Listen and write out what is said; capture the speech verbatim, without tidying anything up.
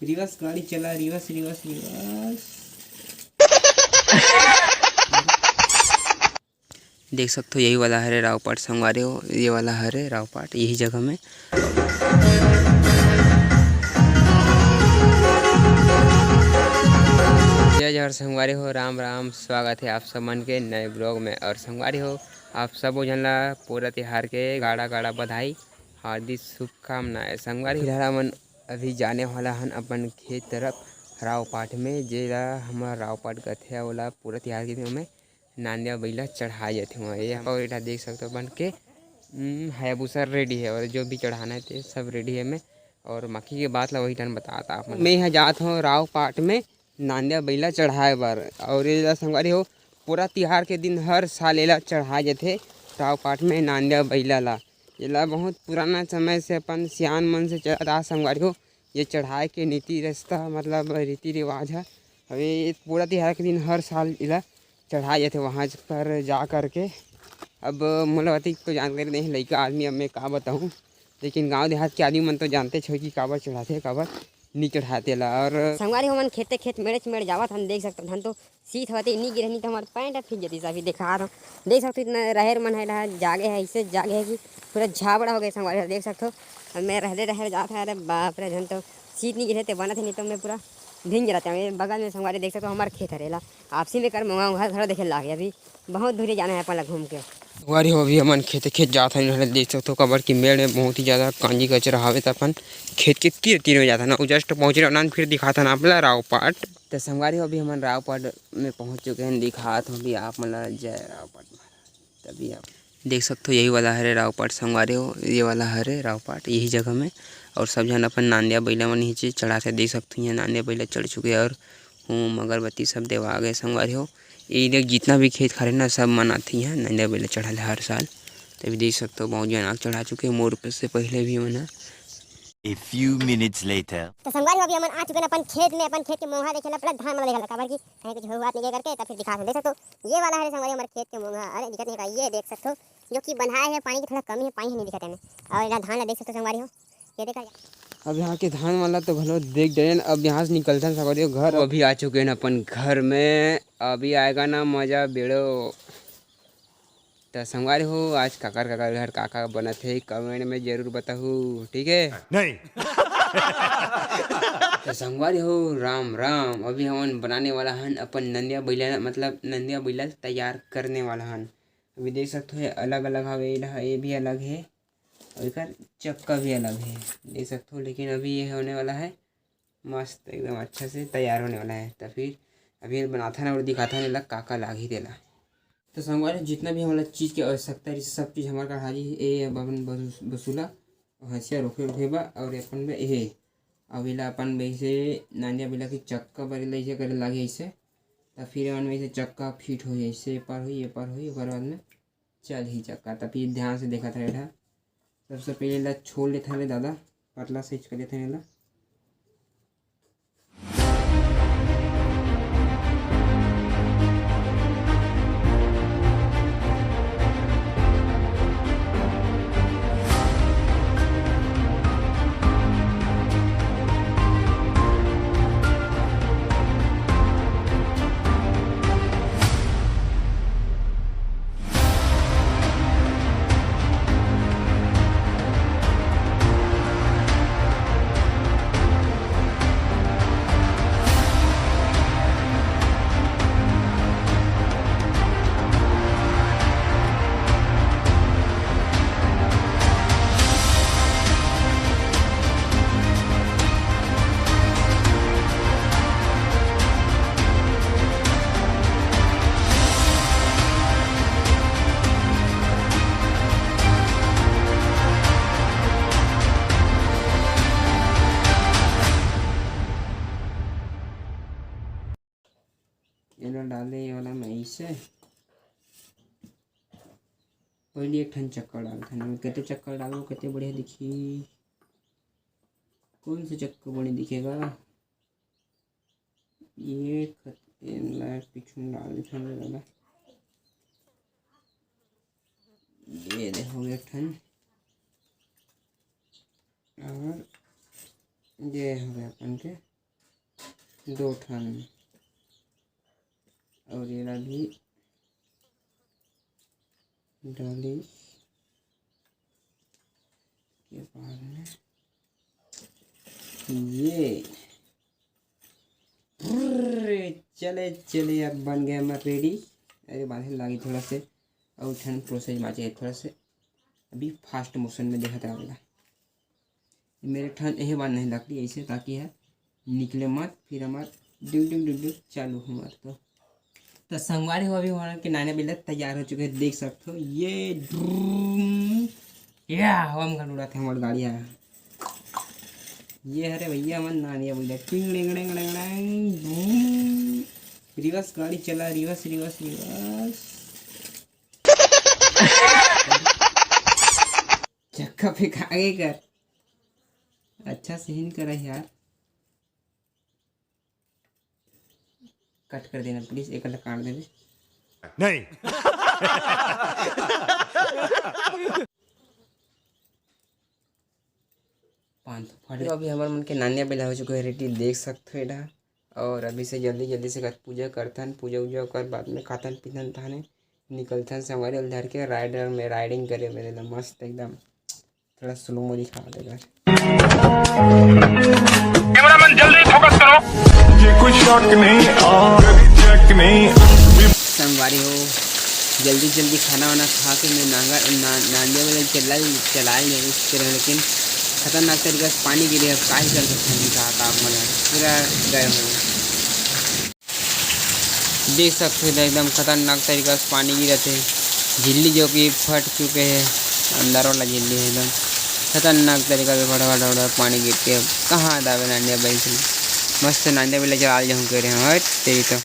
Reverse गाड़ी चला, reverse, reverse, reverse. देख सकथो, यही वाला हरे रावपाट संगवारी हो, ये वाला हरे रावपाट, यही जगह में। जय जोहार संगवारी हो, राम राम, स्वागत है आप सब मन के नए ब्लॉग में। और संगवारी हो, आप सबो झन ला पोरा तिहार के गाड़ा गाड़ा बधाई, हार्दिक शुभकामनाएं। संगवारी हो, फिलहाल हमन अभी जाने वाला हन अपन खेत तरफ रावपाट में, जेला हमर रावपाट कथे, ओला पोरा तिहार के दिन में नांदिया बइला चढ़ाए जाथे वहाँ। ये और एटा देख सकथो अपन के, हम्म, हायाबुसा रेडी है और जो भी चढ़ाना है ते सब रेडी है में। और बाकी के बात ला वही टाइम बताता आप मन। मैं यहाँ जात हूँ रावपाट में नांदिया बइला चढ़ाए बर। और ये ला संगवारी हो, पोरा तिहार के दिन हर साल एला चढ़ाए जाथे रावपाट में नांदिया बइला ला। एला बहुत पुराना समय से अपन सियान मन से चलत आ संगवारी हो, ये चढ़ाए के नीति रस्ता, मतलब रीति रिवाज है। अभी पोरा तिहार के दिन हर साल एला चढ़ाए जाथे वहाँ पर जा करके। अब मोला अतिक तो जानकारी नहीं, लइका आदमी, अब मैं का बताऊँ, लेकिन गांव देहात के आदमी मन तो जानते छो कि काबर चढ़ाथे, काबर नी चढ़ाथे ला। और संगवारी हो, हमन खेते खेत मेड़े मेड़ जावत हन, देख सकत हन तो शीत होते नी गिरे, नहीं तो हमार पैंट भीग जाती। अभी देखा तो देख सकते इतना रहेर मन है, जागे है, इससे जागे है कि पूरा झाबड़ा हो गया संगवारी हो, देख सकते हो। अब मैं रहते रहेर जात है, अरे बाप रे, झन तो शीत नहीं गिरे ते बनत है, नहीं तो मैं पूरा भींग जाता। बगल में संगवारी देख सकते हो, हमार खेत हरेला आपसी में कर मंगा घर घर देखे लागे। अभी बहुत दूरी जाना है अपन ला घूम के। संगवारी हो, अभी हमन खेते खेत जात हन, इधर देख सकथो, काबर कि मेड़ में बहुत ही ज्यादा कांजी कचरा हावे, त अपन खेत के तीर तीर में जात हन। अउ जस्ट पहुंचे रहन, फिर दिखात हन आप ला रावपाट। त संगवारी हो, अभी हमन रावपाट में पहुंच चुके हैं, दिखात हूँ अभी आप मन ला जय रावपाट महाराज। तभी आप देख सकथो, यही वाला हरे रावपाट संगवारी हो, ये वाला हरे रावपाट, यही जगह में। और सब झन अपन नांदिया बइला मन नीचे चढ़ाथे, देख सकथो, यहाँ नांदिया बइला चढ़ चुके हैं और हूँ, अगरबत्ती सब देवा गए संगवारी हो। ये देख, जितना भी खेत खार है ना, सब मन आथे यहाँ नंदिया बइला चढ़ाले हर साल। तभी देख सकते हो, बहुत जन आग चढ़ा चुके हैं मोर से पहले भी मन ह। A few minutes later. तो संगवारी हो, अभी हमन आ चुके हैं अपन खेत में, अपन खेत के मोंघा देखे ला, पहले धान मन देखे ला, काबर कि कहीं कुछ हुआ नहीं करके, तब फिर दिखा सकते। देख सकते हो, ये वाला है संगवारी हमारे खेत के मोंघा, अरे दिखत नहीं का, ये देख सकते हो, जो कि बंधाए है, पानी की थोड़ा कमी है, पानी नहीं दिखत है। और यहाँ धान ला देख सकते हो संगवारी हो, ये देखा। अब यहाँ के धान वाला तो घलो देख डरेन। अब यहाँ से निकलथन संगवारी हो घर। अभी आ चुके हैं अपन घर में, अभी आएगा ना मजा बेड़ो। त संगवारी हो, आज काकर काकर घर का का बनत है, कमेंट में जरूर बताहू, ठीक है? नहीं। त संगवारी हो, राम राम। अभी हमन बनाने वाला हन अपन नंदिया बइला, मतलब नंदिया बइला तैयार करने वाला हन। अभी देख सकते हो, अलग अलग हवे, ये भी अलग है। और एकर चक्का भी अलग है, देख सकते हो। लेकिन अभी ये होने वाला है मस्त, एकदम अच्छा से तैयार होने वाला है। तो फिर अभी ये बनाथन और दिखाथन एला का का लागही तेला। तो संगवारी, जितना भी हमारा चीज़ की आवश्यकता है, सब चीज़ हमारे कढ़ाई है। ये अपन बस-, बसूला, हंसिया रोके रोके बा। और अपन में ये, अब एला अपन में इसे नांदिया बिला की चक्का बरे ला इसे करे लागे इसे। तो फिर अपन में इसे चक्का फिट हो जाए, इसे ये पार हुई, ये पार हुई, ओकर बाद में चल ही चक्का। त फिर ध्यान से देखत रहे था। सबसे पहले ला छोड़ लेथन रे दादा, पतला साइज कर लेथन एला। एला डाले, ये वाला में ऐसे पहले एक ठन चक्कर डालथन। कते चक्कर डालबो, कते बढ़िया दिखी, कौन से चक्कर बढ़िया दिखेगा? ये खत-, एला पीछू में डाल देथन रे दादा। ये देखो एक ठन, और ये हो गया अपन के दो ठन। और एला भी डाली के बाद में ये, चले, चले, अब बन गया हमर रेडी। अरे, बांधे लागी थोड़ा से, और ठन प्रोसेस बांचे हे थोड़ा से। अभी फास्ट मोशन में देखत रहा। मेरे ठन एहे बांधना हे लकड़ी ऐसे, ताकि है निकले मत, फिर हमार डुग डुग डुग डुग चालू हो हमार। तो, तो संगवारी हो, अभी हमार के नान्या बेला तैयार हो चुके हैं, देख सकते हो। ये ड्रूम, या हवा में उड़ात हे हमार गाड़ी है। ये हरे भैया हमार नान्या बेला, टिंग डिंग डिंग डिंग डिंग, ड्रूम। रिवर्स गाड़ी चला, रिवर्स, रिवर्स, रिवर्स। चक्का पे आगे कर, अच्छा से हिन करे यार। कट कर देना प्लीज, एक अलग काट देवे। नहीं। पान तो फट गया। अभी हमर मन के नान्या बेला हो चुके हे रेडी, देख सकते हो एला। और अभी से जल्दी जल्दी से कर पूजा करथन, पूजा उजा कर बाद में खाथन पीथन, तहने निकलथन संगवारी ल धर के राइडर में राइडिंग करे मेरे ला मस्त एकदम। थोड़ा स्लो मो दिखा देगा। कैमरामैन जल्दी फोकस करो। ये कोई शक नहीं, और चेक नहीं। संगवारी हो, जल्दी जल्दी खाना वाना खा के मैं नांगर ना, नांदे वाले चला चला लेने की तरह, लेकिन खतरनाक तरीका से पानी गिरे। अब का ही कर सकते हैं, का तापमान है पूरा गर्म हो गया। देख सकते हो एकदम खतरनाक तरीका से पानी गिरत हे। झिल्ली जो कि फट चुके हे, अंदर वाला झिल्ली हे एकदम खतरनाक तरीका से फटाफट फटाफट पानी गिरते हे। अब कहाँ दावे नांदिया बैल से, मस्त नांदिया बैल चला जाऊँ कह रहे हैं। हट तेरी तो।